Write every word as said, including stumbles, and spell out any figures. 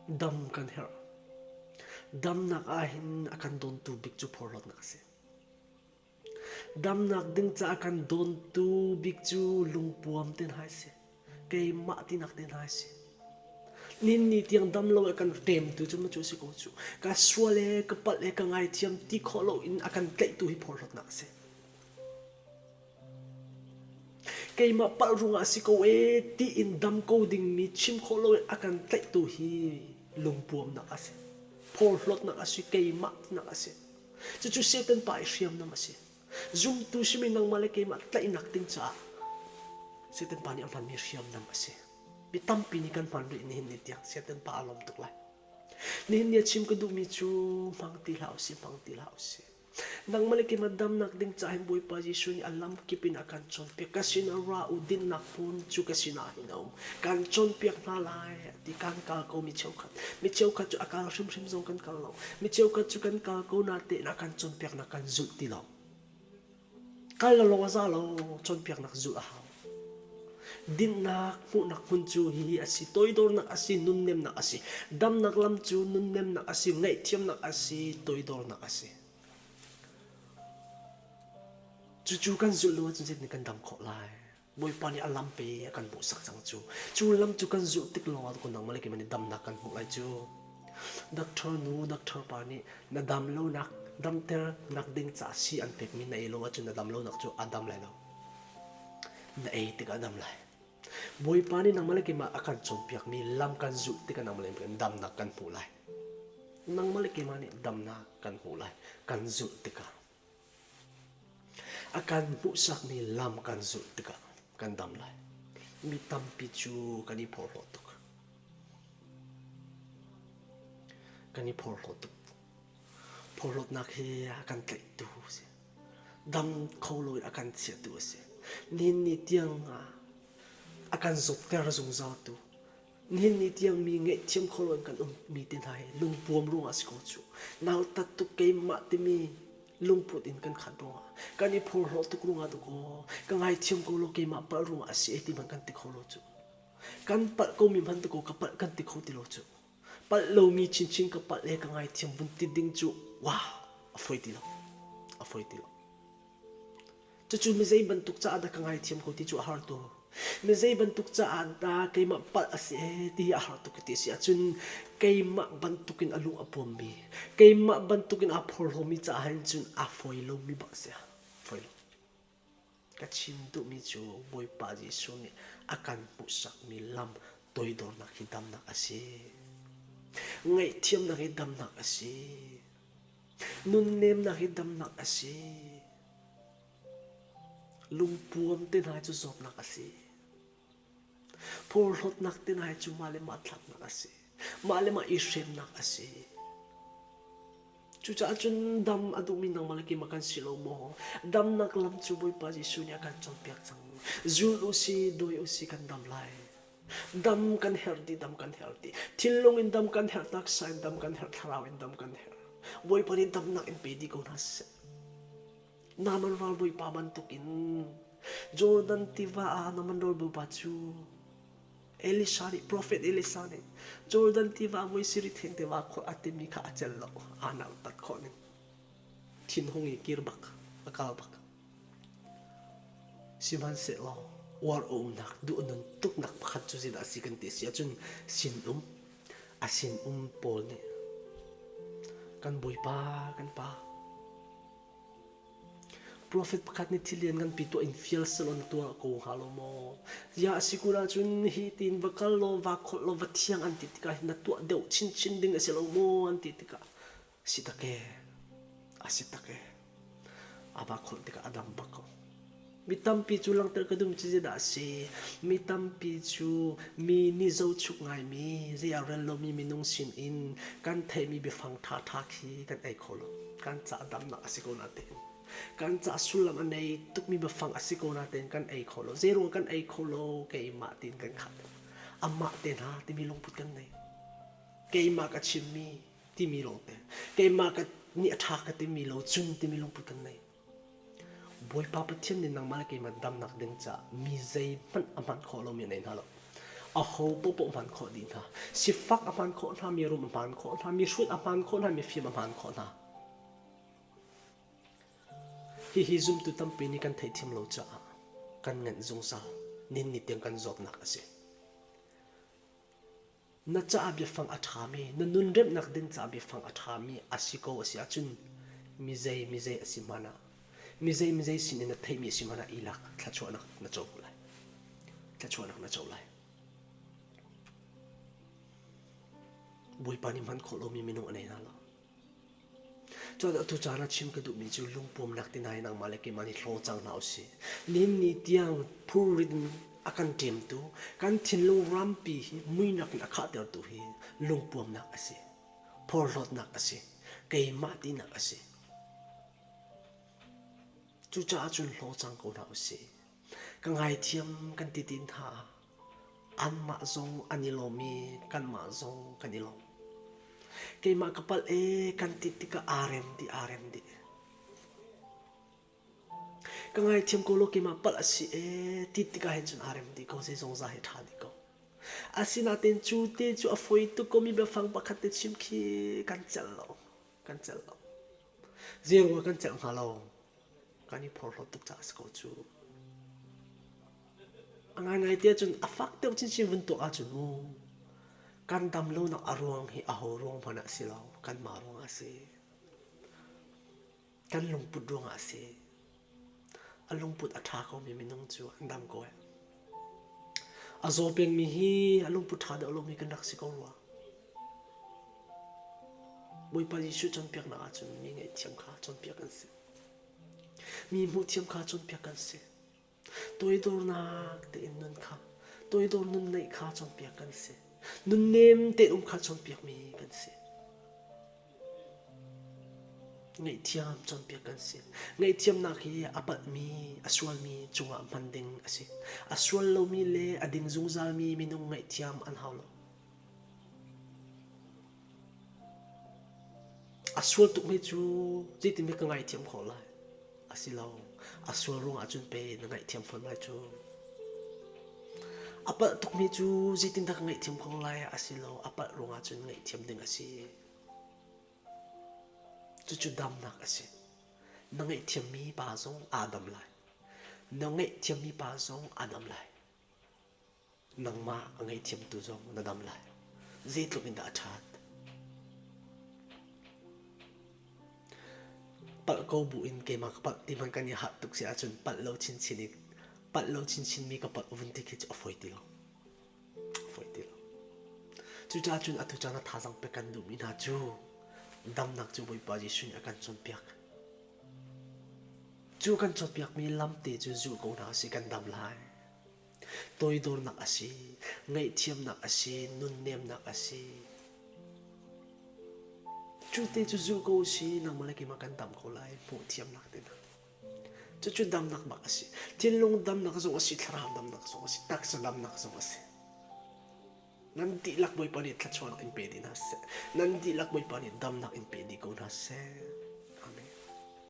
Dam kan herh. Damnak ah hin a kan dawntu bik cu phorhlawtnak a si. Damnak ding caah a kan dawntu bik cu lungpuam te hna a si. Keimah tinak te hna a si. Nihin ni tiang dam lo a kan ṭemtu cu macu a si ko cu. Ka sual e, ka palh e, ka ngaithiam ti khawh lo in a kan tlaihtu hi phorhlawtnak a si. Keimah palh ruangah a si ko e, tiin dam ko dingmi chim khawh loin a kan tlaihtu hi lungpuamnak a si. Phorhlawtnak a si, keimah tinak a si. Cucu Satan pa i hriamnam a si. Zumtu simi nangmah le keimah tlaihnak ding caah Satan pa nih a hmanmi hriamnam a si. Mi tampi nih kan hman rih nihin ni tiang Satan pa a lawm tuk lai. Nihin ni a chim ka duhmi cu hmang ti hlah u sih, hmang ti hlah u sih. Nangmah le keimah damnak ding caah hin Bawipa Jesuh nih a lam kip in a kan cawnpiak. Ka sinah ra u, dinnak hmun cu ka sinah hin a um. Kan cawnpiak hna lai, a ti. Kan kal ko mi cheukhat. Mi cheukhat cu a kal hrimhrim zong kan kal lo. Mi cheukhat cu kan kal ko natein a kan cawnpiaknak kan zulh ti lo. Kal lo lawng a za lo, cawnpiaknak zulh a hau. Dinnak hmuhnak hmun cu hihi a si, toidornak a si, nunnemnak a si. Damnak lam cu nunnemnak a si, ngaihthiamnak a si, toidornak a si. Cucu kan zulh lo ahcun zeitin kan dam khawh lai? Bawipa nih a lam pei a kan hmuhsak cang cu. Cu lam cu kan zulh tik lawng ah ko nangmah le keimah nih damnak kan hmuh lai cu. Doctor nu, doctor pa nih na dam lonak, damternak ding caah si an pekmi na ei lo ahcun na dam lonak cu a dam lai lo. Na ei tikah a dam lai. Bawipa nih nangmah le keimah a kan cawnpiakmi lam kan zulh tikah nangmah le keimah damnak kan hmuh lai. Nangmah le keimah nih damnak kan hmuh lai, kan zulh tikah. A kan hmuhsakmi lam kan zulh tikah kan dam lai. Mi tampi cu kan i phorhlawt tuk. Kan i phorhlawt tuk. Phorhlawtnak hi a kan tlaihtu a si. Dam kho loin a kan chiahtu a si. Nihin ni tiang ah a kan zotter zungzaltu, nihin ni tiang mi ngaihthiam kho loin kan ummi te hna hi lungpuam ruangah a si ko cu. Nautat tuk keimah timi lungput in kan khat ruangah, kan i phorhlawt tuk ruangah tuk aw, ka ngaithiam ko lo, keimah palh ruangah a si ei ti hmanh kan ti kho lo cu. Kan palh ko mi hmanh tuk aw, ka palh kan ti kho ti lo cu. Palh lomi chinchin ka palh le ka ngaithiam vun ti ding cu, wa, a foi ti lo. A foi ti lo. Cucu mi zei bantuk caah dah ka ngaithiam ko ti cu a har tuk. Mi zei bantuk caah dah keimah palh a si e ti hi a har tuk ka ti a si ahcun, keimah bantukin a lung a puammi, keimah bantukin aa phorhlawmi caah hin cun aa foi lomi bak a si. Foi lo. Ka chim duhmi cu Bawipa Jesuh nih a kan hmuhsakmi lam toidornak hi damnak a si. Ngaihthiamnak hi damnak a si. Nunnemnak hi damnak a si. Lungpuam te hna cu zawtnak a si. Phorhlawtnak te hna cu mah le mah thlaknak a si. Mah le mah i hremnak a si. Cucaah cun dam a duhmi nangmah le keimah kan si lo maw? Damnak lam cu Bawipa Jesuh nih a kan cawnpiak cang. Zulh u sih, dawi u sih, kan dam lai. Dam kan herh ti, dam kan herh ti. Thinlung in dam kan herh, taksa in dam kan herh, thlarau in dam kan herh. Bawipa nih damnak in pe dih ko hna seh. Naaman ralbawipa bantukin Jordan tiva ah Naaman ralbawipa cu Elisha nih, Prophet Elisha nih Jordan tiva voi sirih thengte va kholh a timi kha a cel lo, aa nautat khawh ning. Thin hung i kir bak, a kal bak. Sihmanhsehlaw uar a umnak, duh a nun tuknak pakhat cu zeidah a si kan ti a si ahcun, sin um, a sin um pawl nih kan Bawipa, kan Pa, Prophet pakhat nih thil lian nganpi tuah in fial seh law na tuah ko hnga lo maw? Ya a si kun ahcun hi tiin va kal law, va kholh law, va thiang an ti tikah hin na tuah deuh chinchin ding a si lo maw an ti tikah, a si tak e, a si tak e. A va kholh tikah a dam bak ko. Mi tampi cu langhter ka duhmi cu zeidah a si? Mi tampi cu mi nih zohchuk ngaimi, zei a rel lomi minung sinin kan theihmi biafang ṭha ṭha khi kan ei kho lo. Kan caah damnak a si ko natein, kan caah sullam a nei tukmi biafang a si ko natein kan ei kho lo. Zeiruang kan ei kho lo? Keimah tiin kan khat. Amah te hna timi lungput kan nei. Keimah ka chimmi timi lawngte, keimah ka nih a ṭha ka timi lo cun timi lungput kan nei. Bawipa Pathian nih nangmah le keimah damnak ding caah mi zeihmanh a hman khawh lomi a nei hna lo. Aho pohpoh hman khawh dih hna. Sifak a hman khawh hna, mirum a hman khawh hna, mihrut a hman khawh hna, mifim a hman khawh hna. Hihi zumtu tampi nih kan theihthiam lo caah kan nganh zungzal nihin ni tiang kan zawtnak a si. Na caah biafang a ṭhami, na nunremnak ding caah biafang a ṭhami a si ko a si ahcun, mizei mizei a si hmanah, mizei mizei sinin na theihmi a si hmanah i lak thluachuahnak na co lai. Thluachuahnak na co lai. Bawipa nih hman khawh lomi minung a nei hna lo. Cun atu caan ah chim ka duhmi cu lungpuamnak ti hna hi nangmah le keimah nih hlaw cang hna u sih. Nihin ni tiang phurrit in a kan ṭemtu, kan thinlung rampi hi muihnak in a khahtertu hi lungpuamnak a si, phorhlawtnak a si, keimah tinak a si. Cucaah cun hlaw cang ko hna u sih. Ka ngaithiam kan titi hna. Anmah zong an i lawm i, kanmah zong kan i lawm. Keimah ka palh e kan ti tikah aa rem dih, aa rem dih. Ka ngaithiam ko lo, keimah palh a si e ti tikah hin cun aa rem dih ko, zeizong za hi ṭha dih ko. Asinain cu te cu a fawi tuk ko, mi biafang pakhat te chim khi kan celh lo, kan celh lo. Zeiruang kan celh hnga lo? Kan i phorhlawt tuk caah a si ko cu. A ngaingai te ahcun a fak deuh chinchin vun tuak ahcun mu, kan dam lonak a ruang hi aho ruang hmanh ah a si lo, kanmah ruangah a si. Kan lungput ruangah a si. A lungput a ṭha komi minung cu an dam ko eh. A zaw pengmi hi a lungput ṭha deuh lomi kan rak si ko rua. Bawipa Jesuh cawnpiaknak ahcun mi ngaihthiam kha cawnpiak kan si. Mi hmuhthiam kha cawnpiak kan si. Toidornak tein nun kha, toidor nun neih kha cawnpiak kan si. Nunnem tein um kha cawnpiakmi kan si. Ngaihthiam cawnpiak kan si. Ngaihthiamnak hi a palhmi, a sualmi cungah hman ding a si. A sual lomi le a ding zungzalmi minung ngaihthiam an hau lo. A sual tukmi cu zeitindah ka ngaithiam khawh lai? A si lo. A sual ruangah cun pei na ngaihthiam fawn lai cu. A palh tukmi cu zeitindah ka ngaihthiam khawh lai? A si lo. A palh ruangah cun ngaihthiam ding a si. Cucu damnak a si. Na ngaihthiammi pa zong aa dam lai. Na ngaihthiammi pa zong aa dam lai. Nangmah a ngaihthiamtu zong na dam lai. Zeitluk in dah a ṭhat? Palh ko buin keimah ka palh ti hmanh kan i hah tuk si ahcun palh lo chinchin i, palh lo chinchin mi ka palh vun ti khi cu a fawi ti lo. A fawi ti lo. Cucaah cun atu caan a thazaang pek kan duhmi hna cu damnak cu Bawipa Jesuh nih a kan cawnpiak. Cu kan cawnpiakmi lam te cu zulh ko hna si, kan dam lai. Toidornak a si, ngaihthiamnak a si, nunnemnak a si. Cu te cu zulh ko si, nangmah le keimah kan dam ko lai, hmuhthiamnak te hna. Cucu damnak bak a si. Thinlung damnak zong a si, thlarau damnak zong a si, taksa damnak zong a si. Nan dihlak Bawipa nih thluachuahnak in pe dih hna seh. Nan dihlak Bawipa nih damnak in pe dih ko hna seh.